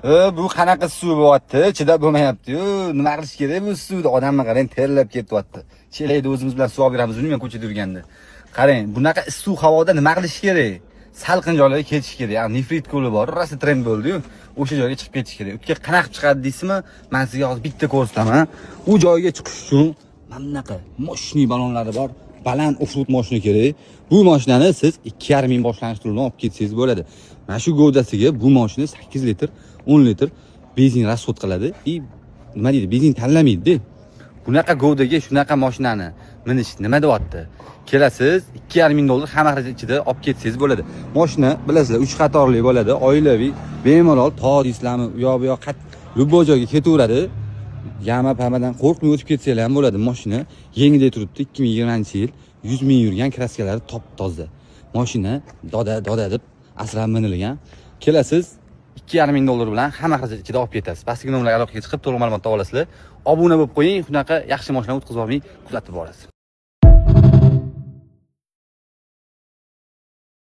Bu qanaqa suv bo'lyapti? Chidab bo'lmayapti-yu. Nima qilish kerak bu suvda? Odamni qarang, terlab ketyapti. Chelakda o'zimiz bilan suv olib yuramiz, bilmayman ko'chada yurganda. Qarang, bunaqa issiq havoda nima qilish kerak? Salqin joylarga ketish kerak. Ya'ni Nefrit ko'li bor, rosa trend bo'ldi-yu. O'sha joyga chiqib ketish kerak. U yerga qanaqa chiqadi deysizmi? Men sizga hozir bitta ko'rsataman. U joyga chiqish uchun mana bunaqa мощный balonlari bor. Baland off-road mashina kerak. Bu mashinani siz 2,5 ming boshlang'ich to'lovdan olib ketsangiz bo'ladi. Mana shu gavdasiga bu mashina 8 litr, 10 litr benzin расход qiladi и nima deydi, benzin tanlamaydi. Bunaqa gavdaga shunaqa mashinani minish nima deyapti? Kelasiz, 2,5 ming dollar hamma xarajat ichida olib ketsangiz bo'ladi. Mashina bilasizlar, 3 qatorli bo'ladi, oilaviy, bemalol tog' deysizlarmi, u yoq bu yoq, любой joyga ketaveradi. Яма pamadan qo'rqmay o'tib ketsanglar ham bo'ladi. Mashina yengidek turibdi, 2020-yil, 100 ming yurgan, краска lari top toza. Mashina doda doda deb asrab minilgan. Kelasiz, 2,5 ming dollar bilan hamma xarajat ichida olib ketasiz. Pastki nomerlarga aloqaga chiqib, to'liq ma'lumot olasizlar. Obuna bo'lib qo'ying, shunaqa yaxshi mashina o'tkazib olmay kuzatib borasiz.